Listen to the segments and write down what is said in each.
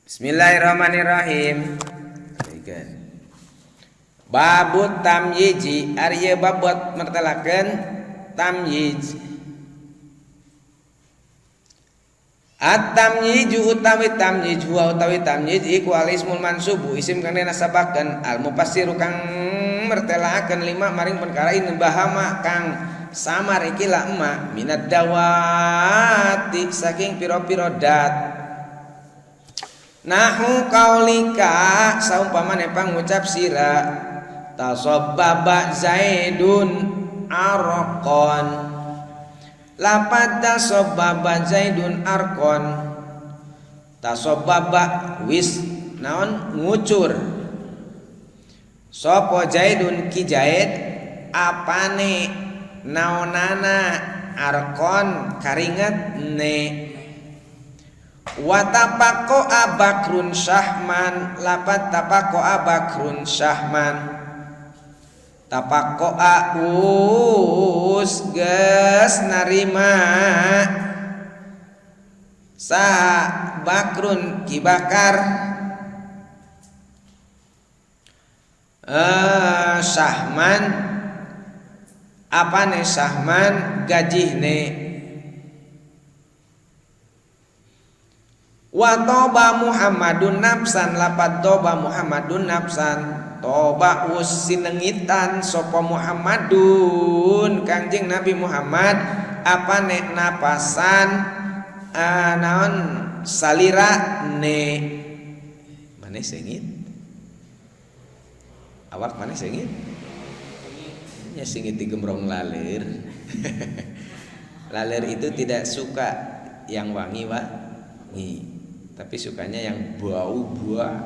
Bismillahirrahmanirrahim. Babut tamyiji ari ieu bab buat mertelakeun tamyiz. At-tamyiju utawi tamyiz huwa utawi tamyiz iku al-ismul mansubu isim kang dinasabakeun al mufassiru kang mertelakeun lima maring perkara in bahama kang samar ikilah emma minad dawati saking piro-piro dat. Nahu kaulika saumpamane pangucap sira tasabbaba Zaidun arqon lapad tasabbaba Zaidun arqon tasabbaba wis naon ngucur sapa Zaidun ki Zaid apane naonana arqon karinget ne wa tapaqa bakrun syahman lapat tapaqa bakrun syahman tapaqa us geus narima sa bakrun ki bakar syahman apane syahman gajihne wa toba Muhammadun nafsan lapat toba Muhammadun nafsan toba us sinengitan sapa Muhammadun Kangjeng Nabi Muhammad apane napasan naon salira ne maneh seungit awak maneh seungit nya seungit digembrong laler. Laler itu tidak suka yang wangi wangi, tapi sukanya yang bau buah.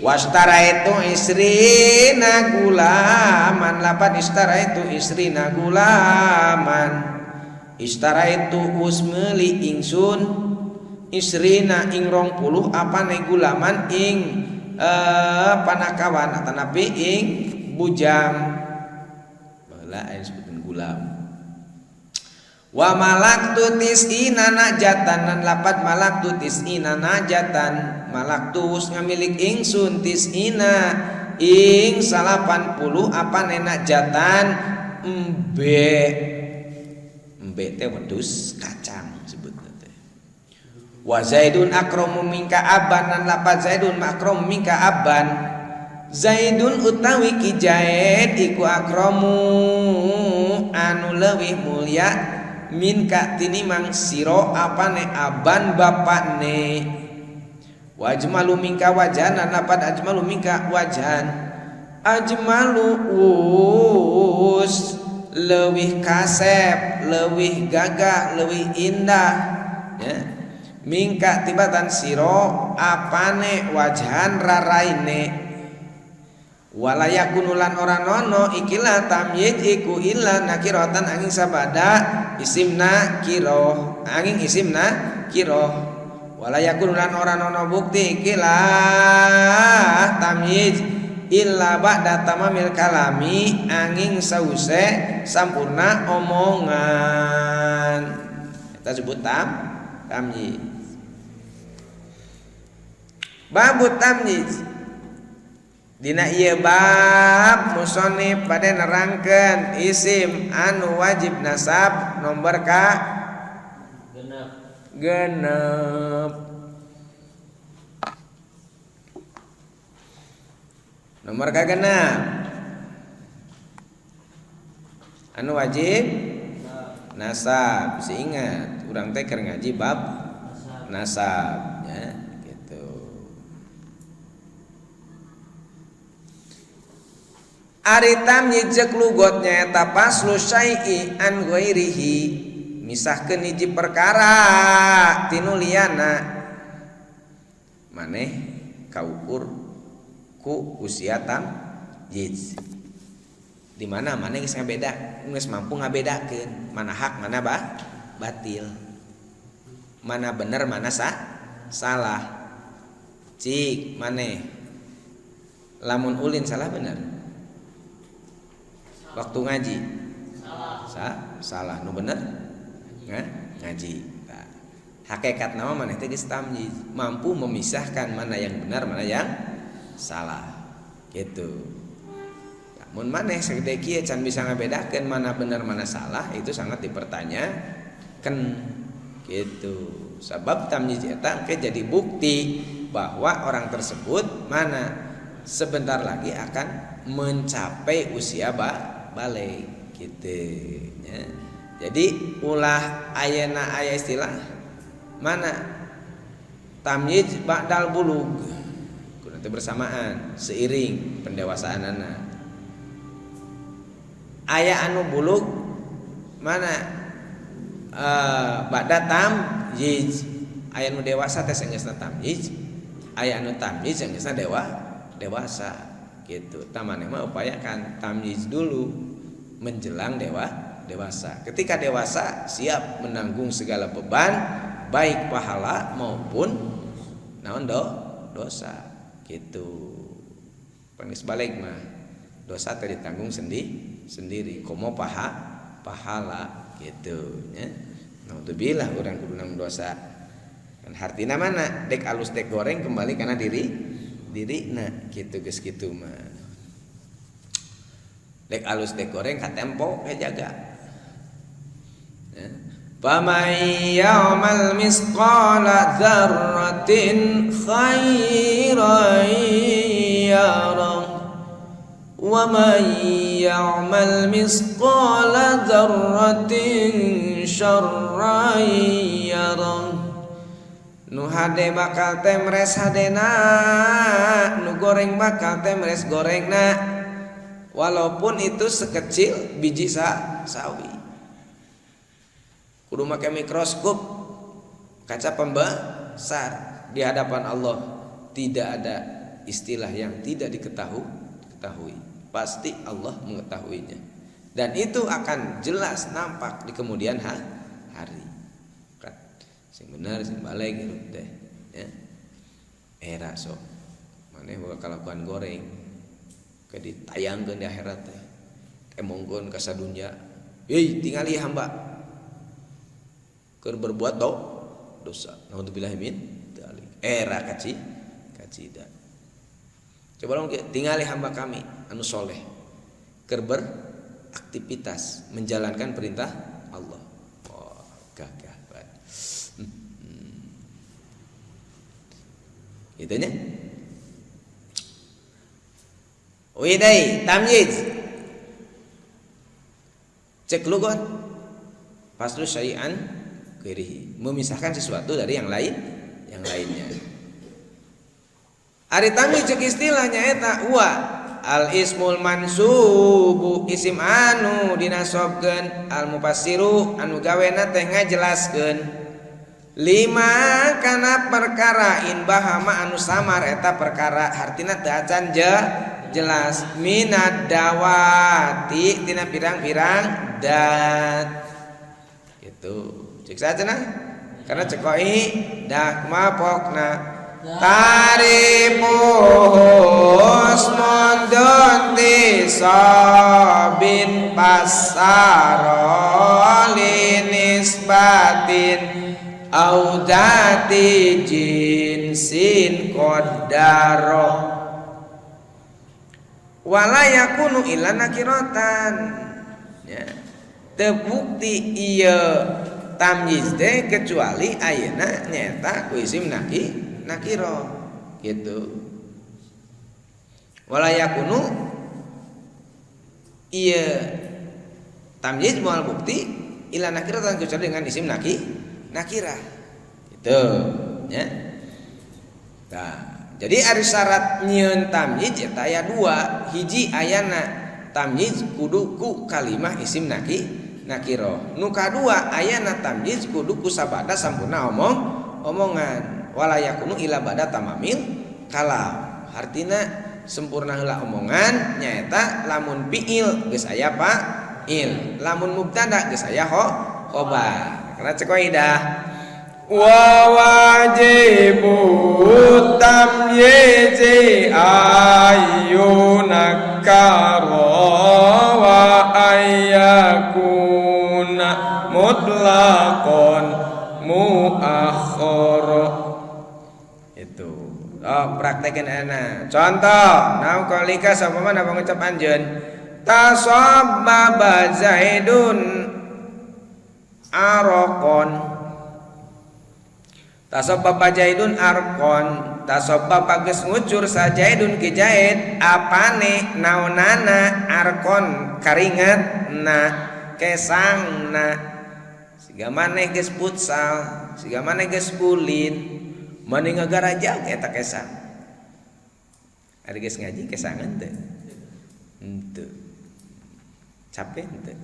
Wastara itu isrina gulaman lapan istara itu isrina gulaman istara itu us meuli ingsun isrina ing 20 apane gulaman ing panakawan atanapi ing bujang baheula aya disebutkeun gulam. Wa malaktu tis'ina najatan lan lapat malaktu tis'ina najatan malaktu ngamilik ingsun tis'ina ing 80 apane najatan embe embe teh wedhus kacang sebutna teh. Wa Zaidun akramu minka aban lan lapat Zaidun akramu minka aban Zaidun utawi ki Zaid iku akramu anu leuwih mulya minka tinimang siro apane aban bapakne. Wa ajmalu minka wajhan lapat ajmalu minka wajhan ajmalu us leuwih kasep leuwih gagah leuwih indah ya minka tibatan siro apane wajhan raraine. Wala yakunulan ora nono ikilah tamyiz iku illa nakiratan angin sabada isim nakiroh angin isim nakiroh. Wala yakunulan ora nono bukti ikilah tamyiz illa ba'da tamamil kalami angin sause sampurna omongan. Kita sebut tamyiz. Babu tamyiz dina ieu bab musonif bade nerangkeun isim anu wajib nasab nomor ka genep. Nomor ka genep anu wajib nasab. Si ingat urang teh keur ngaji bab nasab ya gitu. Ari tamyiz jeung lugot nyaeta faslu syai'i an ghairihi misahkeun hiji perkara tinu liyana maneh kaukur ku usia tamyiz di mana maneh geus ngabeda geus mampu ngabedakeun mana hak mana batil mana bener mana salah. Cik maneh lamun ulin salah bener waktu ngaji salah, salah nu bener ngaji. Nah, Hakikat nama maneh teh geus tamyiz, mampu memisahkan mana yang benar, mana yang salah gitu. Namun maneh segede kieu can bisa ngabedakeun mana benar, mana salah, itu sangat dipertanyakan gitu. Sebab tamyiz eta engke jadi bukti bahwa orang tersebut mana sebentar lagi akan mencapai usia balig gitu ya. Jadi ulah ayeuna aya istilah mana tamyiz ba'dal bulug, nanti bersamaan seiring pendewasaan anak. Aya anu bulug mana ba'da tamyiz, aya anu dewasa teh saenggeusna tamyiz, aya anu tamyiz saenggeusna dewasa gitu. Tah, maneh mah upayakan tamyiz dulu menjelang dewasa. Ketika dewasa siap menanggung segala beban, baik pahala maupun naon dosa gitu. Panis balig mah dosa teh ditanggung sendiri, komo pahala gitu nya. Naudzubillah, urang kudu nanggung dosa kan. Hartina mana dek alus dek goreng kembali karena diri diri. Nah gitu, geus kitu mah dek alus dek goreng katempo jaga ya. فمن يعمل مثقال ذرة خيرا يره ومن يعمل مثقال ذرة شرا يره. Nu hade bakal temres hadena, nu goreng bakal temres gorengna, walaupun itu sekecil biji sawi. Kudu make mikroskop, kaca pembesar. Di hadapan Allah tidak ada istilah yang tidak diketahui ketahui pasti Allah mengetahuinya dan itu akan jelas nampak di kemudian hari kan. Sing bener, sing balig hirup teh ya. Era sok maneh boga kalakuan goreng ke ditayangkeun di akhirat teh, emongkeun ka sadunya, "Hei, tingali hamba keur berbuat dosa." Naudzubillah min dzalik. Era kacida. Coba dong, tingali hamba kami anu soleh keur beraktivitas menjalankan perintah Allah. Oh, gagah banget. Gitu nya. Widai tamyiz. Cek lugot. فصل الشيء عن غيره, memisahkan sesuatu dari yang lain, yang lainnya. Ari tamyiz cek istilahnya eta هو الاسم المنصوب isim anu dinasobkeun, المفسر anu gawena teh ngajelaskeun, لما kana perkara انبهم anu samar eta perkara, hartina teu acan jelas, من الذوات tina pirang-pirang dat gitu. Cek saja nah, karena cek dah kumaha pokna تعريفه اسم ذو انتصاب فسر لنسبة أو ذات جنس قدر ولا يكون إلا نكرة ya. Terbukti ieu tamyiz teh kecuali ayeuna nyaeta ku isim nakiro gitu. ولا يكون ieu tamyiz moal bukti إلا نكرة kecuali dengan isim nakirah gitu ya. Nah, jadi ari syarat nyieun tamyiz eta aya dua. Hiji, ayana tamyiz kudu ku kalimah isim nakiro. Nu kadua, ayana tamyiz kudu ku sabada sampurna omongan. ولا يكون إلا بعد تمام الكلام, hartina sempurna heula omongan, nyaeta lamun fiil geus aya fa'il, lamun mubtada geus aya khobar, karena cek kaidah وواجب التمييز أن ينكر وأن يكون مطلقا مؤخرا. loro. Itu. Oh, praktekin enak. Contoh, nau kalika sapa mana pangucap anjeun? Tasabbaba Zaidun arokon. Tasabbaba Zaidun arkon. Tasabbaba geus ngucur sa Zaidun ki Zaid apane naonana arkon karinget na kesangna. Siga maneh geus futsal, siga maneh geus ulin, maneh ngagarajag eta kesang. Ari geus ngaji kesangan teu? Henteu. Capek henteu?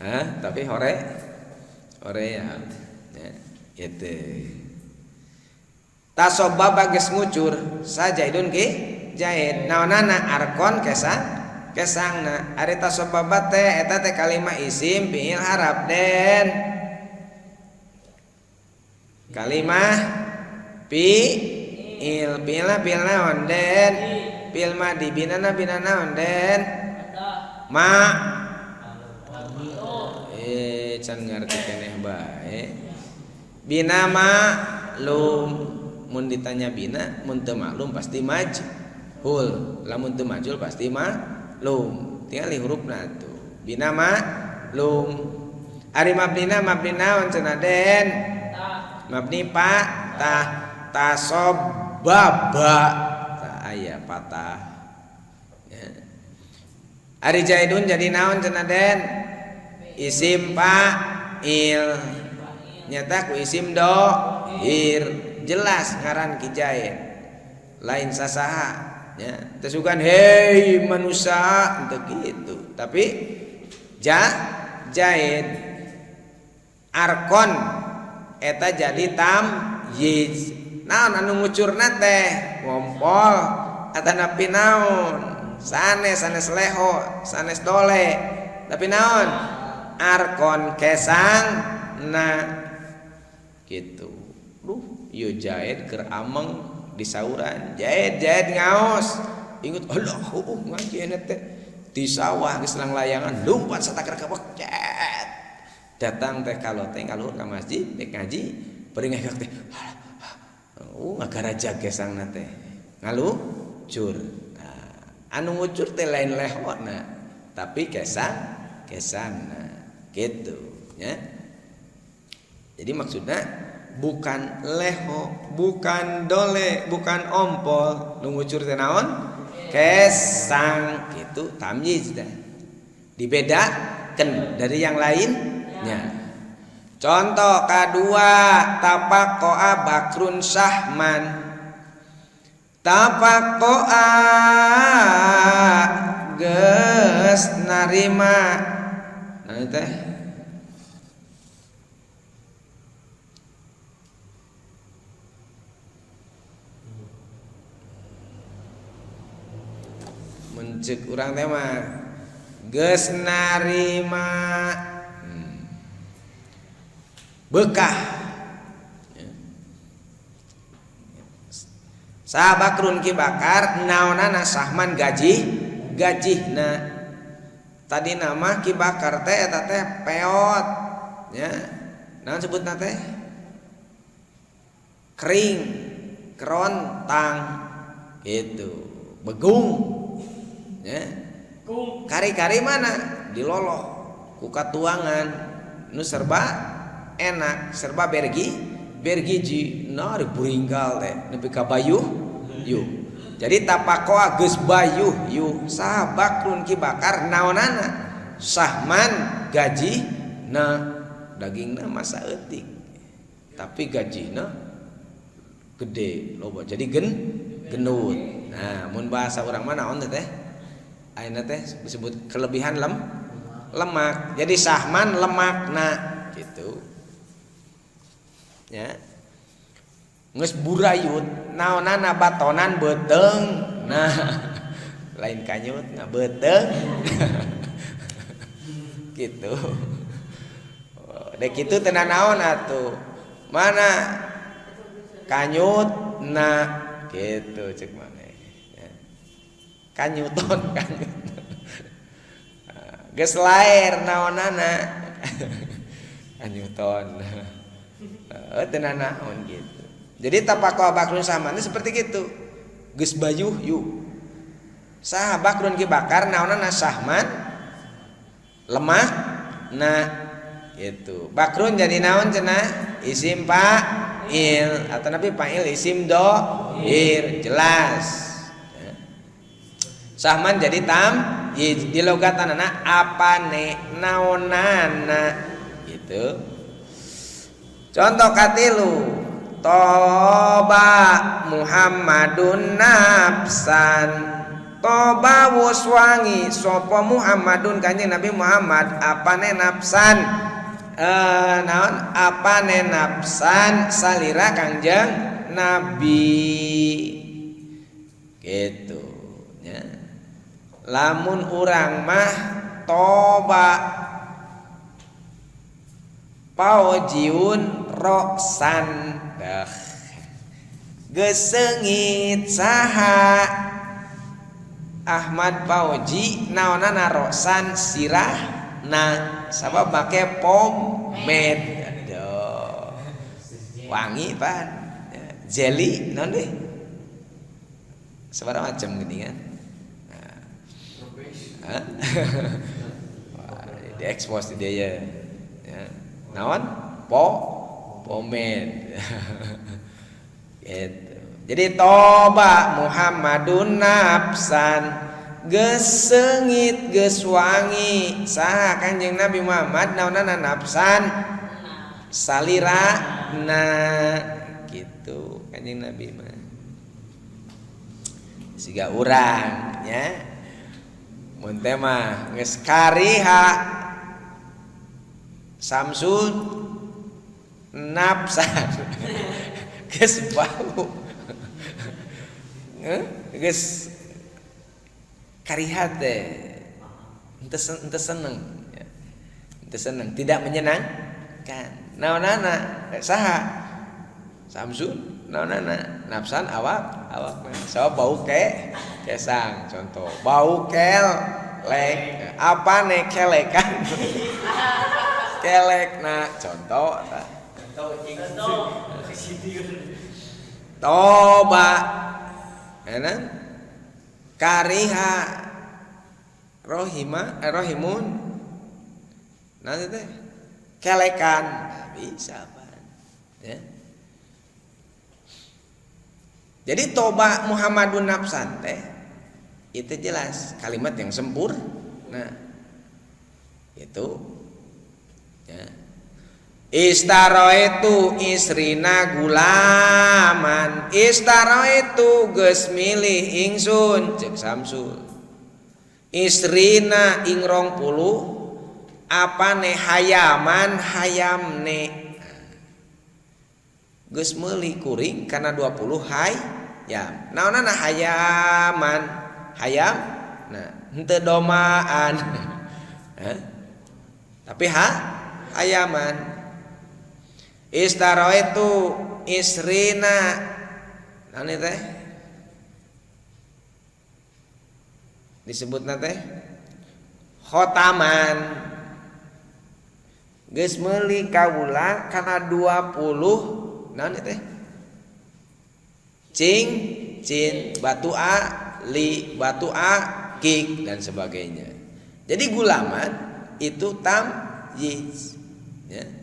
Hah, tapi hore ya. Ya, gitu. Tasabbaba geus ngucur sa Zaidun ki Zaid. Naonana arkon kesang kesangna. Ari tasabbaba teh eta teh kalimah isim fiil harap den. Kalimah fiil fiilna fiil naon den? Fiil madi binana bina naon den? Ma can ngarti keneh bae. Bina maklum, mun ditanya bina mun teu maklum pasti majhul, lamun teu majhul pasti maklum. Tinggal hurufna tuh. Bina maklum. Ari mabnina mabni naon cenah den? Mabni patah tasobbaba tah aya patah. Ya. Ari Zaidun jadi naon cenah den? Isim fa'il. Nyata ku isim dohir. Jelas ngaran ki Zaid. Lain sasaha ya. Terus bukan hei manusia untuk gitu. Tapi Zaid arkon eta jadi tamyiz. Naon anu ngucurna teh? Ngompol atanapi naon? Sanes sanes leho, sanes dole. Tapi naon? Arkon kesang na gitu. Duh, ieu Zaid keur ameng di sauran. Zaid Zaid ngaos. Inget Allah, ngaji ene teh di sawah geus langlayangan lompat satakar kebek. Cet. Datang teh kaloteng kaluhur ka masjid dek ngaji peringah teh. Ngagarajag kesangna teh. Ngalucur. Nah, anu ngucur teh lain lehona, tapi kesang kesangna. Gitu ya. Jadi maksudnya bukan leho, bukan dole, bukan ompol, nu ngucur teh naon? Kesang gitu tamyiz dah. Dibedakan dari yang lainnya. Contoh kedua, tafaqoa bakrun sahman. Tafaqoa geus narima. Nah teh mencek urang teh mah geus narima bekah. Sabakrun ki bakar naonana sahman gaji gajihna. Tadi nama ki bakar teh eta teh peot ya. Naon sebutna teh? Kering, kerontang gitu. Begung ya. Kari-kari mana? Diloloh ku katuangan nu serba enak, serba bergiji, nah buringgal teh nepi ka bayuh yuh. Jadi tapakoa geus bayuh yuh sabakrun ki bakar naonana sahman gaji na dagingna masa eutik tapi gajina gede loba jadi genut. Nah mun bahasa urang mah naon teh ayeuna teh disebut kelebihan lemak. Jadi sahman lemakna gitu ya. Geus burayut naonana batonan beuteung. Nah lain kanyut na beuteung gitu. Dek kitu teu naon atuh. Mana kanyut na gitu cek maneh. Kanyuton kanyut. Geus laer naonana. Anyuton. Teu nanaon gitu. Jadi tafaqaha Bakrun Syahman seperti gitu. Geus bayuh yuk. Saha Bakrun Ki Bakar naonana Syahman lemah nah gitu. Bakrun jadi naon cenah? Isim fa'il atau nabi fa'il isim dohir jelas. Syahman jadi tamyiz di logatanana apane naonana gitu. Contoh katilu toba Muhammadun nafsan toba wus wangi sapa Muhammadun kanjeng Nabi Muhammad apane nafsan naon apane nafsan salira Kangjeng Nabi gitu ya. Lamun urang mah toba paujiun roksan dah geus seungit saha Ahmad Pauji naonana roksan sirahna sabab make pomade aduh wangi pan jelly naon deh sabaraha macam gini kan nah. Di expose di dia ya. Naon pomade gitu. Jadi toba Muhammadun nafsan geus seungit geus wangi saha Kanjeng Nabi Muhammad naonana nafsan salira na gitu Kanjeng Nabi mah siga urang nya mun teh mah geus kariha Samsun nafsan geus bau geus kariha teh henteu seneng ya. Henteu seneng tidak menyenangkan naonana saha Samsun naonana nafsan awak awak sabab bau ke kesang contoh bau kelek apane kelekan kelek nah contoh toba enak kariha rohima rohimun nanti teh kelekan bisa apa ya. Jadi toba Muhammadun nafsan teh itu jelas kalimat yang sempurna. Nah, itu ya. Istaroitu isrina gulaman istaroitu geus milih ingsun cek Samsul isrina ing 20 apane hayaman hayamne geus meuli kuring kana 20 hayam naonana hayaman hayam nah henteu domaan tapi ha hayaman istaroitu isrina naon teh disebutna teh khotaman geus meuli kaula kana 20 naon teh cing cin batu a li batu a kik dan sebagainya. Jadi gulaman itu tamyiz ya.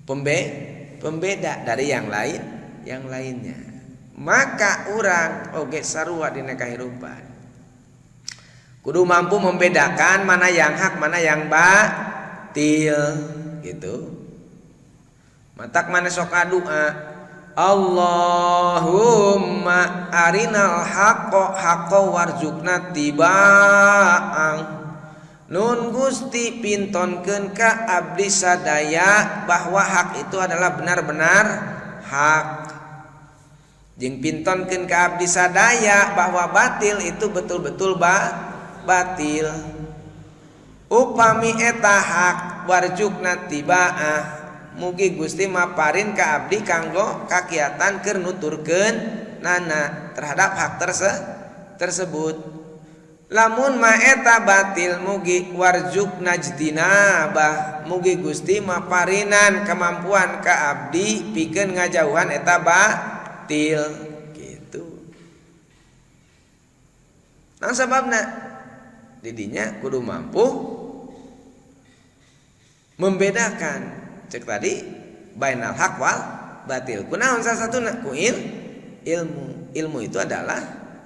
Pembeda dari yang lain, yang lainnya. Maka urang oge sarua dina kahirupan. Kudu mampu membedakan mana yang hak, mana yang batil gitu. Matak mana sok doa, Allahumma arinal haqqo haqqo warzuqna tiba'ang. Nun Gusti pintonkeun ka abdi sadaya bahwa hak itu adalah benar-benar hak. Jeung pintonkeun ka abdi sadaya bahwa batil itu betul-betul batil. Upami eta hak warjukna tibaah mugi Gusti maparin ka abdi kanggo kakiatan keur nuturkeun nana terhadap hak tersebut. Lamun ma eta batil, mugi warzuqna ijtinabah, mugi Gusti maparinan kemampuan ka abdi pikeun ngajauhan eta batil gitu. Nah, sababna didinya kudu mampu membedakan, cek tadi, bainal haq wal batil. Kunaon? Salah satuna ku ilmu. Ilmu itu adalah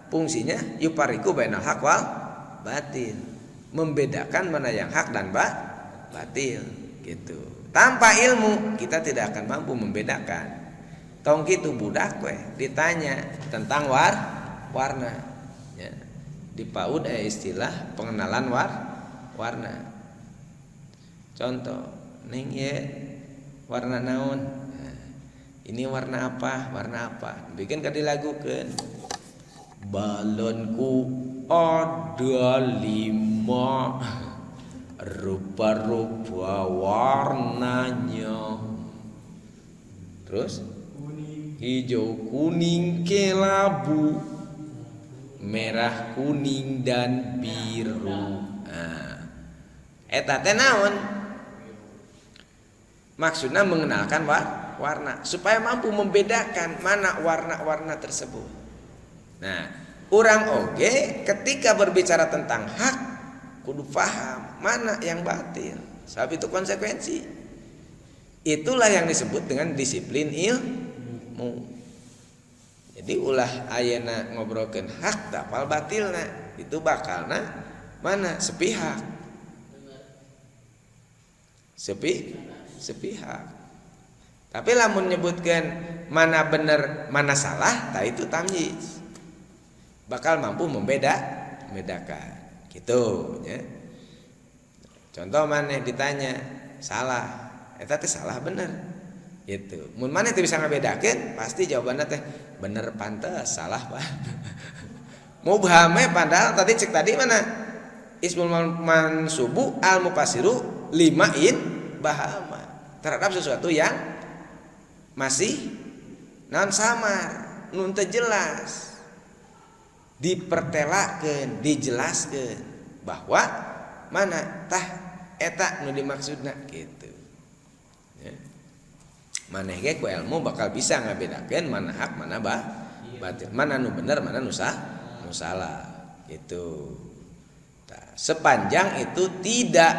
fungsinya yufarriqu bainal haq wal batil, membedakan mana yang hak dan batil gitu. Tanpa ilmu kita tidak akan mampu membedakan. Tong kitu, budak we ditanya tentang warna ya. Di PAUD istilah pengenalan warna. Contoh, "Neng, ya warna naon?" Nah, "Ini warna apa? Warna apa?" Bikin ka dilagukeun, "Balonku ada lima, rupa-rupa warnanya." Terus hijau, kuning, kelabu, merah, kuning, dan biru. Nah, eta teh naon maksudnya? Mengenalkan warna supaya mampu membedakan mana warna-warna tersebut. Nah, urang oge ketika berbicara tentang hak kudu paham mana yang batil, sebab itu konsekuensi. Itulah yang disebut dengan disiplin ilmu. Jadi ulah ayeuna ngobrolkeun hak teu apal batilna, itu bakalna mana sepihak, sepihak. Tapi lamun nyebutkan mana benar, mana salah, tah itu tamyiz, bakal mampu membedakan gitu ya. Contoh, mana ditanya salah, eta teh salah bener gitu. Mun mana teh bisa ngabedakeun, pasti jawabannya teh bener pantes, salah pak mubhame. Padahal tadi, cek tadi, mana ismul mansubu al mufassiru lima in bahama, terhadap sesuatu yang masih non samar, nun teu jelas, dipertelakeun, dijelaskeun bahwa mana tah eta nu dimaksudna gitu ya. Maneh ge ku ilmu bakal bisa ngabedakeun mana hak, mana batil, mana nu bener, mana nu nu salah gitu. Nah, sepanjang itu tidak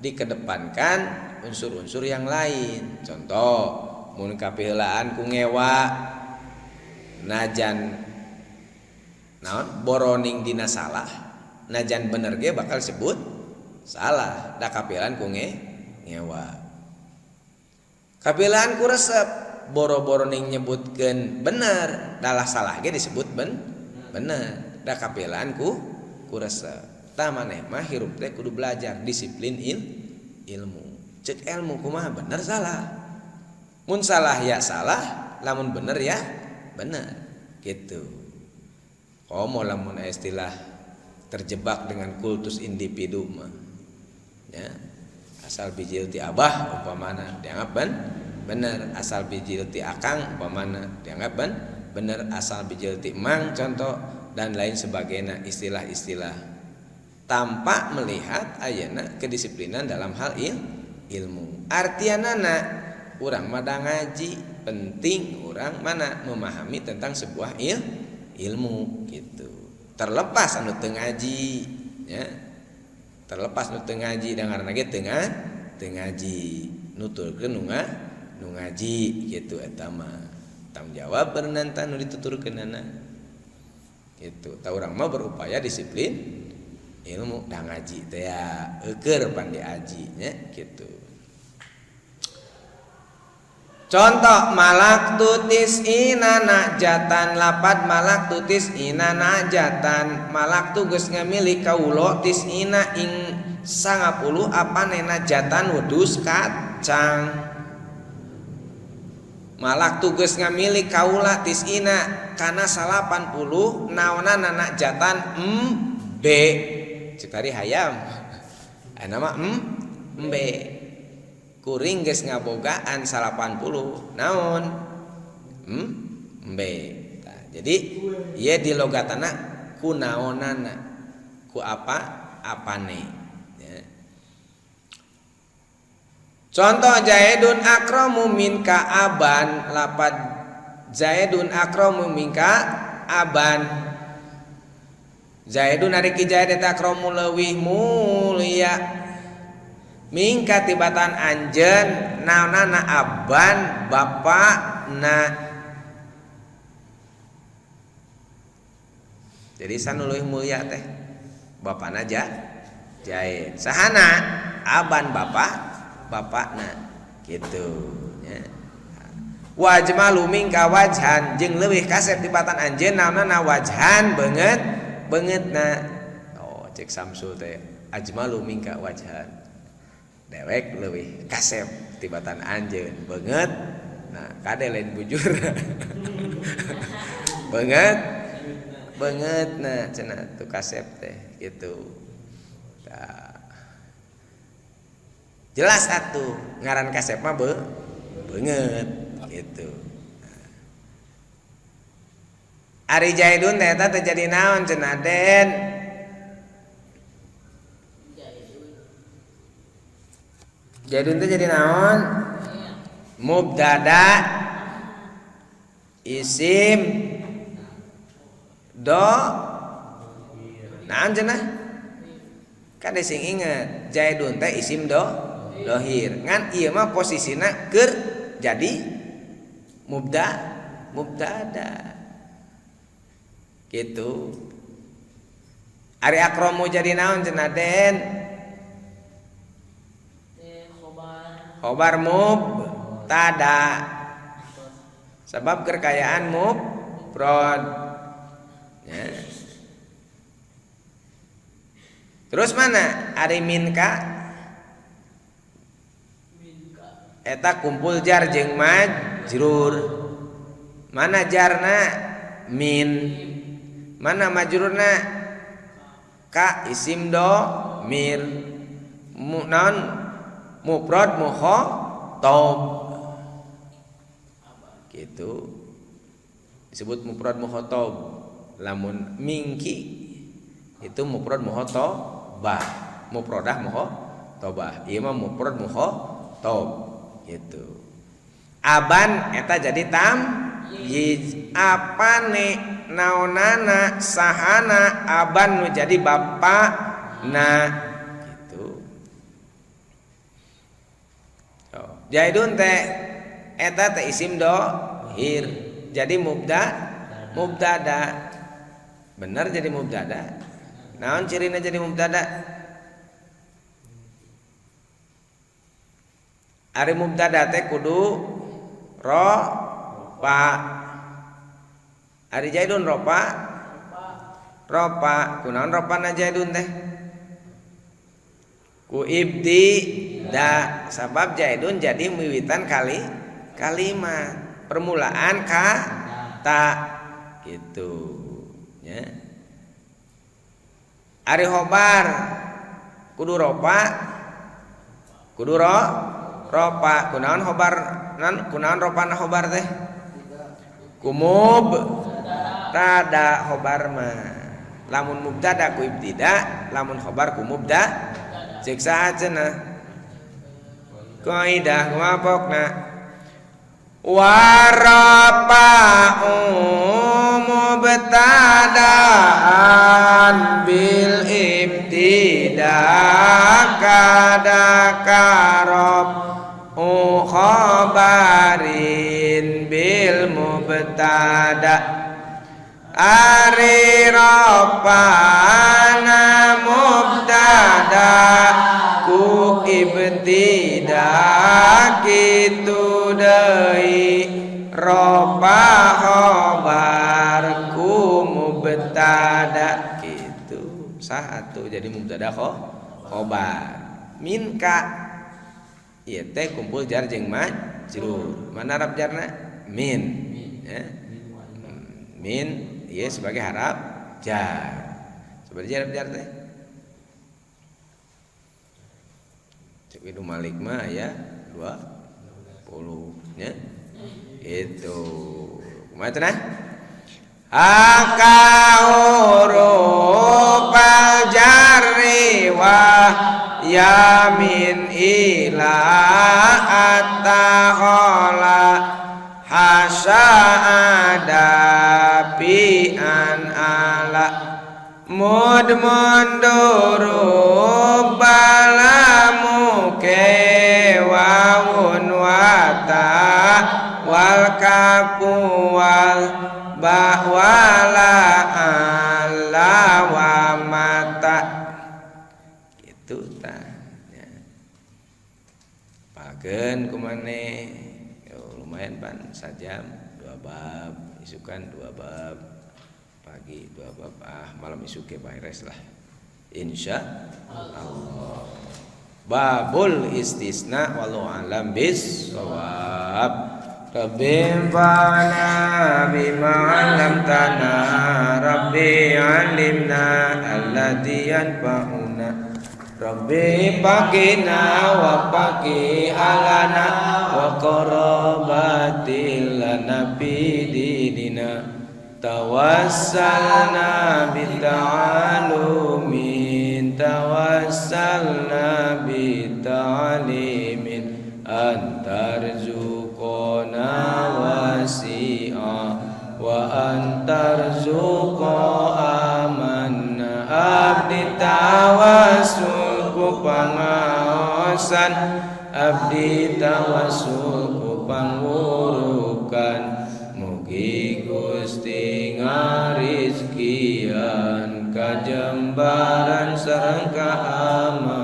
dikedepankan unsur-unsur yang lain. Contoh, mun kapiheulaan ku ngewa, najan naon boroning dina salah, najan bener ge bakal sebut salah, da kapiheulaan ku ngewa. Kapiheulaan ku resep, boro-boro ning nyebutkeun bener, dalah salah ge disebut bener, da kapiheulaan ku resep. Tah, maneh mah hirup teh kudu belajar disiplin ilmu. Cek ilmu kumaha bener salah. Mun salah ya salah, lamun bener ya bener gitu. Komo lamun istilah terjebak dengan kultus individu mah ya, asal bijil ti abah umpamana dianggap bener, asal bijil ti akang umpamana dianggap bener, asal bijil ti mang, contoh, dan lain sebagainya, istilah-istilah tanpa melihat ayana kedisiplinan dalam hal ilmu. Artianana urang mah ngaji penting, urang mana memahami tentang sebuah ilmu gitu. Terlepas anu teu ngaji ya, terlepas nu teu ngaji, dan ngaranna ge teu ngaji, nuturkeun nu ngaji gitu. Eta mah tanggung jawab berenanta nu dituturkeunana gitu. Tah, urang mah berupaya disiplin ilmu, da ngaji teh ya eueur pan diaji nya gitu. Contoh, malaktu tis'ina na'jatan, lapad malaktu tis'ina na'jatan, malaktu geus ngamilik kawula, tis'ina ing 90 apane, na'jatan wedhus kacang. Malaktu geus ngamilik kaula, tis'ina kana 80, naonana, na'jatan embe. Cek tadi hayam, aya mah embe. Kuring geus ngabogaan 80 naon, embe. Nah, jadi ieu di logatana kunaonana. Ku apa apane ya. Contoh Zaidun akramu minka aban, lapad Zaidun akramu minka aban. Zaidun ari ki Zaid eta akramu leuwih mulia mingka tibatan anjeun naonana aban bapana. Jadi sanu leuwih mulia teh bapana Zaid. Sahana aban bapakna gitu nya. Wa ajmalu minka wajhan jeung leuwih kasep tibatan anjeun naonana wajhan beungeut beungeutna. Oh cek Samsul teh ajmalu minka wajhan. Dewek leuwih kasep tibatan anjeun beungeut. Nah kade lain bujur. Beungeut beungeutna cenah tu kasep teh gitu. Tah. Jelas atuh ngaran kasep mah beungeut gitu. Nah. Ari Zaidun teh eta teh jadi naon cenah Den? Zaidun teh jadi naon? Mubtada isim do naon cenah? Kan sing inget Zaidun teh isim do dohir. Ngan ieu mah posisina keur jadi mubtada. Gitu. Ari akramu jadi naon cenah Den? Khobar mubtada. Sebab kekayaan mufrad. Ya. Terus mana? Ari minka eta kumpul jar jeung majrur. Mana jarna? Min. Mana majrurna? Ka isim do mir. Non mufrad mukhatab. Gitu. Disebut mufrad mukhatab. Lamun mingki itu mufrad mukhatabah, mufradah mukhatabah. Ieu mah mufrad mukhatab gitu. Aban eta jadi tamyiz. Apane naonana sahana aban nu jadi bapana gitu. Oh, Zaidun teh eta teh isim dohir. Jadi mubtada. Benar jadi mubtada. Naon cirina jadi mubtada? Ari mubtada teh kudu ropa. Ari Zaidun ropa? Ropa. Kunaon ropana Zaidun teh? Ku ibtida. Sabab Zaidun jadi miwitan kalimat. Permulaan kata gitu ya. Ari khobar kudu ropa, kudu ropa. Kunaon khobar nan kunaon ropana khobar teh? Kumub tada khobar mah. Lamun mubtada ku ibtida, lamun khobar ku mubtada. Cek saha cenah? Kaidah kumaha? Warapa'u mubtada'an bil ibtida kada karob khabarin bil mubtada. Ari rapana mubtada ku ibtida kitu deui ropa khobar ku mubtada gitu. Sah atuh jadi mubtada khobar. Minka ieu teh kumpul jar jeung majrur. Mana harap jarna? Min. Ya. Min ieu sebagai harap jar. Sebagai harap jar teh. Cek Ibnu Malik mah ya 20 nya. Itu. Kumaha cenah? Haka huruf al-jarri wa yamin ila at-tahola hasa adapi an ala mud munduru balamu ke wawun wata wal kafu wal bahwala ala wa mata gitu tah ya. Pagen kumane yo, lumayan pan sajam dua bab, isukan dua bab, pagi dua bab, ah malam isuke beres lah, insya Allah. Babul istisna, wallahu alam bis shawab. Rabbi anfa'na bima 'allamtana, Rabbi 'allimna alladhi yanfa'una, Rabbi faqina wa faqi alana wa qarabatil lana fi dinina. Tawassalna bita'alumin, tawassalna bita'alimin, antarzuqona wasi'a wa antarzuqa amanna. Abdi tawassul ku pangaosan, abdi tawassul ku pangwurukan, mugi Gusti ngarizkian kajembaran sareng kaamanan.